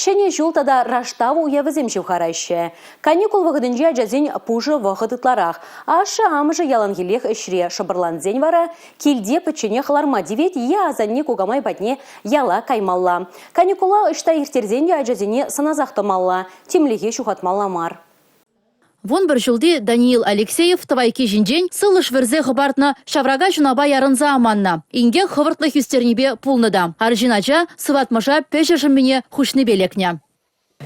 Ҫӗнӗ ҫул тата Раштав уявӗсем ҫывхараҫҫӗ. Каникул вӑхӑтӗнче ачасен пушӑ вӑхӑт ытларах. Ашшӗ-амӑшӗ яланхиллех ӗҫре, шӑпӑрлансен вара килте пӗчченех ларма тивет е асанне-кукамай патне яла каймалла. Каникула ӑҫта ирттерсен те ачасене сӑнасах тӑмалла, тимлӗхе ҫухатмалла мар. 11 ҫулти Даниил Алексеев тӑвайкки ҫинчен сывлӑш вӗрсе хӑпартнӑ ҫаврака ҫунапа ярӑнса аманнӑ. Инкек хӑвӑртлӑх ӳстернипе пулнӑ та. Арҫын ача сыватмӑша пӗҫӗ шӑммине хуҫнипе лекнӗ.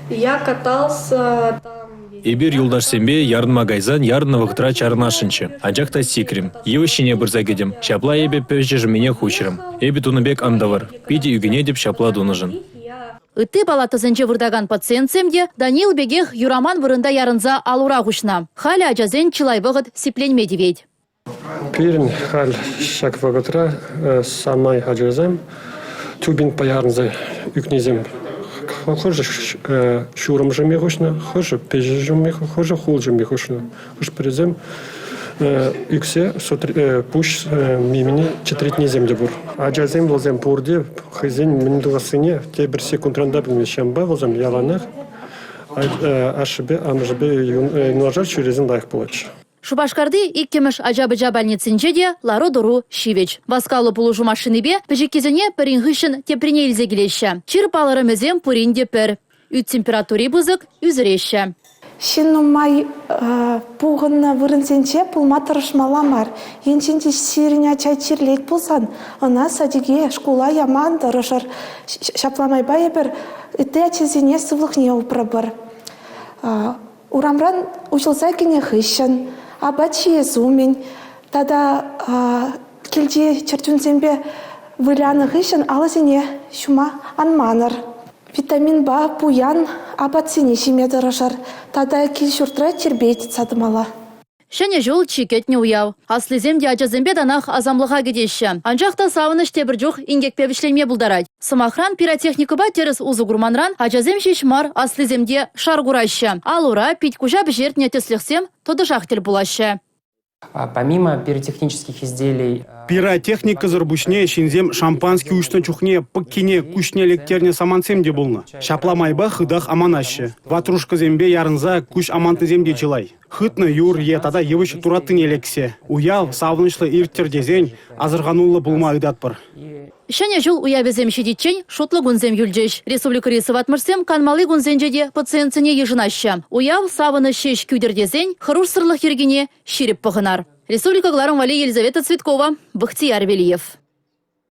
Я катался там. Эпир юлташсемпе ярӑнма кайсан ярӑннӑ вӑхӑтра чарӑнасшӑнччӗ, анчах та сикрӗм. Йывӑҫ ҫине пырса кӗтӗм. Ҫапла эпӗ пӗҫӗ шӑммине хуҫрӑм. Эпӗ тунӑ пек ан тӑвӑр. Питӗ ӳкӗнетӗп ҫапла тунӑшӑн. Ытти палатӑсенче выртакан пациентсем те Даниил пекех юраман вырӑнта ярӑнса ал-ура хуҫнӑ. Халӗ ачасен чылай вӑхӑт сипленме тивет. Пирӗн халь ҫак вӑхӑтра самай ачасем тюбингпа ярӑнса ӳкнисем хӑшӗ ҫурӑм шӑмми хуҫнӑ, хӑшӗ пӗҫӗ шӑмми, хӑшӗ хул шӑмми хуҫнӑ. Хӑш-пӗрисем ӳксе пуҫ мимине чӗтретнисем те пур. Ачасем вӗсем пурте хӑйсен мӗн тӑвассине тепӗр секундран та пӗлмеҫҫӗ. Ҫавӑнпа вӗсем яланах ашшӗпе амӑшӗпе юнашар ҫӳресен лайӑх пулатчӗ. Шупашкарти иккӗмӗш ача-пӑча больницинче те лару-тӑру ҫивӗч. Васкавлӑ пулӑшу машинипе пӗчӗккисене пӗрин хыҫҫӑн теприне илсе килеҫҫӗ. Чир палӑрӑмӗсем пурин те пӗр. Ӳт температури пысӑк, ӳсӗреҫҫӗ. Ҫын нумай пухӑннӑ вырӑнсенче пулма тӑрӑшмалла мар. Енчен те сирӗн ача чирлет пулсан, ӑна садике, шкула яма ан тӑрӑшӑр. Ҫапла майпа эпир ытти ачасене сывлӑхне упрӑпӑр. Урамран уҫӑлса кӗнӗ хыҫҫӑн, апат ҫиес умӗн тата килти чӗрчунсемпе вылянӑ хыҫҫӑн алӑсене ҫума ан манӑр. Витаминпа пуян апатсене ҫиме тӑрӑшӑр тата кил-ҫуртра тирпей тытса тӑмалла. Ҫӗнӗ ҫул чи кӗтнӗ уяв. Аслисем те ачасемпе танах асамлӑха кӗтеҫҫӗ. Анчах та савӑнӑҫ тепӗр чух инкекпе вӗҫленме пултарать. Сӑмахран, пиротехникӑпа тӗрӗс усӑ курманран ачасем ҫеҫ мар, аслисем те шар кураҫҫӗ. Ал-ура, пит-куҫа пӗҫертнӗ тӗслӗхсем тӑтӑшах тӗл пулаҫҫӗ. Помимо пиротехнических изделий Пиротехникӑсӑр пуҫне ҫынсем шампански уҫнӑ чухне пӑккине куҫне лектернӗ самантсем те пулнӑ. Ҫапла майпа хытах аманаҫҫӗ. Ватрушкӑсемпе ярӑнса куҫ амантнисем те чылай. Хытнӑ юр е тата йывӑҫ тураттине лексе. Уяв савӑнӑҫлӑ ирттӗр тесен асӑрхануллӑ пулма ыйтатпӑр. Ҫӗнӗ ҫул уявӗсем ҫитиччен шутлӑ кунсем юлчӗҫ. Республикӑри сыватмӑшсем канмалли кунсенче те пациентсене йышӑнаҫҫӗ. Уяв савӑнӑҫ ҫеҫ кӳтӗр тесен хӑрушсӑрлӑх йӗркине ҫирӗп пӑхӑнар. Республика кӑларӑм валли Елизавета Цветкова, Бахтияр Велиев.